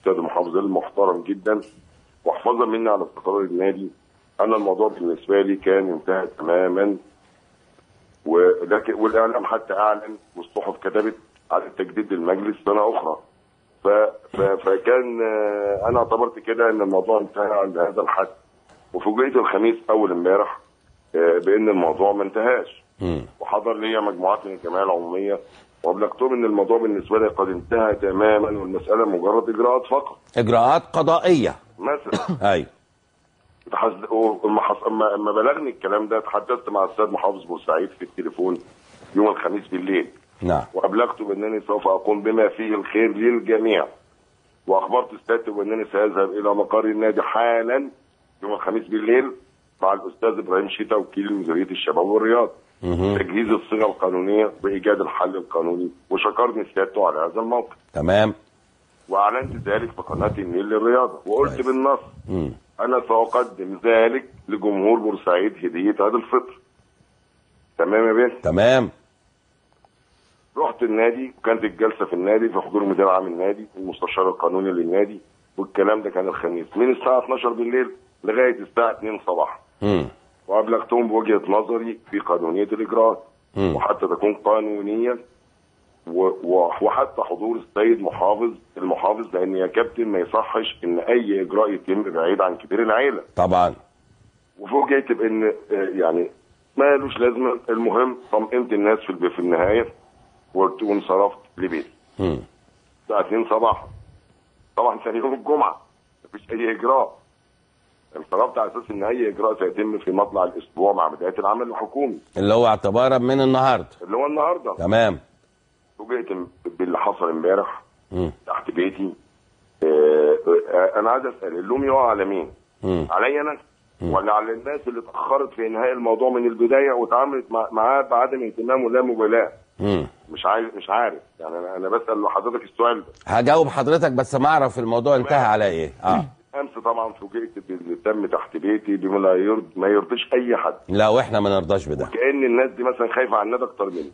السيد المحافظ المحترم جدا، وحفاظا مني على استقرار النادي، انا الموضوع بالنسبة لي كان انتهى تماما. ولكن والاعلام حتى اعلن والصحف كتبت على تجديد المجلس سنة اخرى. فكان انا اعتبرت كده ان الموضوع انتهى عند هذا الحد. وفوجئت الخميس اول امبارح بان الموضوع ما انتهاش. وحضر لي مجموعات من الجمعية العمومية وابلغتهم ان الموضوع بالنسبة لي قد انتهى تماما، والمسالة مجرد اجراءات فقط، اجراءات قضائية مثلا. ايوه. اما بلغني الكلام ده تحدثت مع السيد محافظ بورسعيد في التليفون يوم الخميس بالليل. نعم. وابلغته بانني سوف اقوم بما فيه الخير للجميع، واخبرت السيادة بانني ساذهب الى مقر النادي حالا يوم الخميس بالليل مع الاستاذ ابراهيم شيتا وكيل مديرية الشباب والرياض تجهيز الصيغة القانونية وايجاد الحل القانوني، وشكرني سيادته على هذا الموقف. تمام. واعلنت ذلك في قناة النيل للرياضة، وقلت بالنص انا ساقدم ذلك لجمهور بورسعيد هديه عيد الفطر. تمام يا بيه؟ تمام. رحت النادي وكانت الجلسة في النادي في حضور مدير عام النادي والمستشار القانوني للنادي، والكلام ده كان الخميس من الساعة 12 بالليل لغاية الساعة 2 صباحا. وابلغتهم بوجهه نظري في قانونية الاجراءات، وحتى تكون قانونية، وحتى حضور السيد المحافظ، لان يا كابتن ما يصحش ان اي اجراء يتم بعيد عن كبير العيلة. طبعا. وفوجئت بان يعني ما لوش لازمه. المهم طمئنت الناس في النهاية وانصرفت لبيتي. الساعة 2 صباحا، طبعا ثاني يوم الجمعة مفيش اي اجراء. انصرفت على اساس ان اي اجراء سيتم في مطلع الاسبوع مع بداية العمل الحكومي، اللي هو اعتبارا من النهارده، اللي هو النهارده. تمام. فوجئت باللي حصل امبارح تحت بيتي. انا عايز اسال، اللوم يقع على مين؟ عليا انا ولا على الناس اللي اتاخرت في انهاء الموضوع من البداية واتعاملت معاه بعدم اهتمام ولا مبالاة؟ مش عارف يعني. انا بسال لحضرتك السؤال ده. هجاوب حضرتك بس ما اعرف الموضوع انتهى على ايه. امس طبعا فوجئت باللي تم تحت بيتي بما لا ما يرضيش اي حد. لا، واحنا ما نرضاش بده. وكأن الناس دي مثلا خايفة على النادي اكتر مني.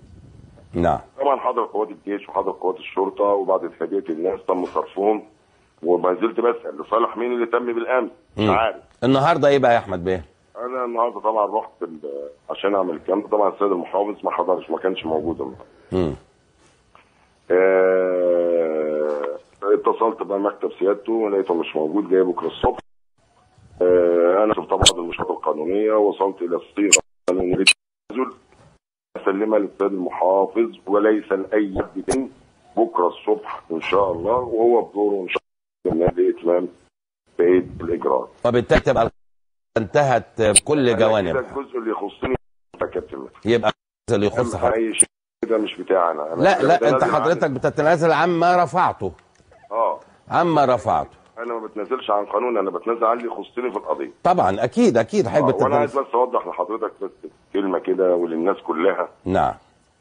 نعم. طبعا حضر قوات الجيش وحضر قوات الشرطة، وبعد تهدئه الناس تم صرفهم، وما زلت بسال لصالح مين اللي تم بالامس؟ مش عارف. النهارده ايه بقى يا احمد بيه؟ انا النهارده طبعا رحت عشان اعمل الكلام ده، طبعا السيد المحافظ ما حضرش، ما كانش موجود النهارده. اتصلت بمكتب سيادته ولقيته مش موجود، جاي بكره الصبح. انا شفت بعض المشاكل القانونية، وصلت الى الصيغة القانونية للتنازل، اسلمها للسيد المحافظ وليس لاي حد تاني بكره الصبح ان شاء الله، وهو بدوره ان شاء الله لاتمام بقية الاجراءات. وبالتالي تبقى انتهت بكل جوانبها. الجزء اللي يخصني يا كابتن يبقى الجزء اللي يخص حضرتك. اي شيء ده مش بتاعنا. لا لا، انت حضرتك بتتنازل عما رفعته. عما رفعته. انا ما بتنازلش عن قانون، انا بتنازل عن اللي يخصني في القضية. طبعا اكيد اكيد حضرتك بتتنازل. وانا عايز بس اوضح لحضرتك بس كلمة كده وللناس كلها. نعم.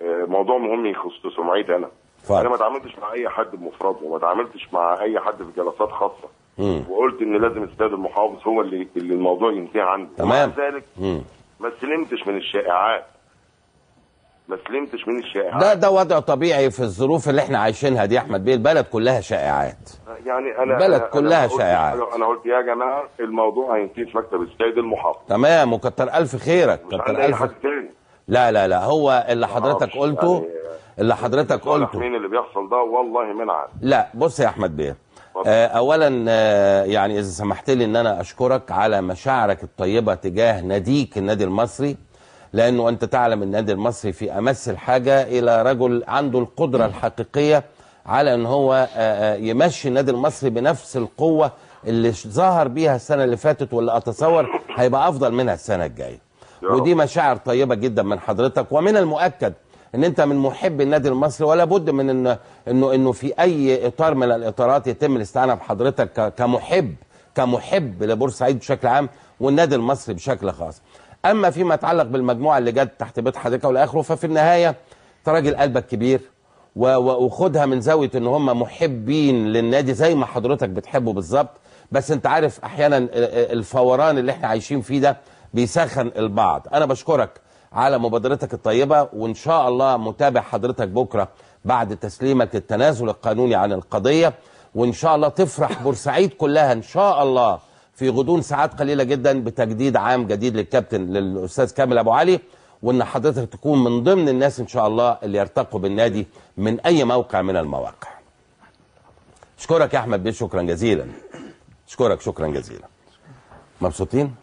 موضوع مهم يخص سمعتي انا. فضل. انا ما اتعاملتش مع اي حد بمفرده، وما اتعاملتش مع اي حد في جلسات خاصة. وقلت ان لازم السيد المحافظ هو اللي الموضوع ينتهي عنده. تمام. ومع ذلك ما سلمتش من الشائعات. ما سلمتش من الشائعات. ده وضع طبيعي في الظروف اللي احنا عايشينها دي يا احمد بيه، البلد كلها شائعات. يعني انا البلد كلها شائعات. انا قلت يا جماعة الموضوع هينتهي في مكتب السيد المحافظ. تمام، وكتر الف خيرك. كتر الف خيرك. لا لا لا، هو اللي حضرتك قلته، يعني اللي حضرتك قلته مين اللي بيحصل ده والله ما انا عارف. لا بص يا احمد بيه، اولا يعني اذا سمحت لي ان انا اشكرك على مشاعرك الطيبة تجاه ناديك النادي المصري، لانه انت تعلم النادي المصري في امس الحاجة الى رجل عنده القدرة الحقيقية على ان هو يمشي النادي المصري بنفس القوة اللي ظهر بيها السنة اللي فاتت، واللي اتصور هيبقى افضل منها السنة الجاية. ودي مشاعر طيبة جدا من حضرتك، ومن المؤكد ان انت من محب النادي المصري، ولا بد من ان انه في اي اطار من الاطارات يتم الاستعانة بحضرتك كمحب لبورسعيد بشكل عام والنادي المصري بشكل خاص. اما فيما يتعلق بالمجموعة اللي جت تحت بيت حضرتك والى اخره، ففي النهاية انت راجل قلبك كبير، وخدها من زاوية ان هم محبين للنادي زي ما حضرتك بتحبه بالظبط، بس انت عارف احيانا الفوران اللي احنا عايشين فيه ده بيسخن البعض. انا بشكرك على مبادرتك الطيبة، وإن شاء الله متابع حضرتك بكرة بعد تسليمك التنازل القانوني عن القضية، وان شاء الله تفرح بورسعيد كلها ان شاء الله في غضون ساعات قليله جدا بتجديد عام جديد للكابتن للاستاذ كامل ابو علي، وان حضرتك تكون من ضمن الناس ان شاء الله اللي يرتقوا بالنادي من اي موقع من المواقع. اشكرك يا احمد بيه، شكرا جزيلا. اشكرك شكرا جزيلا. مبسوطين؟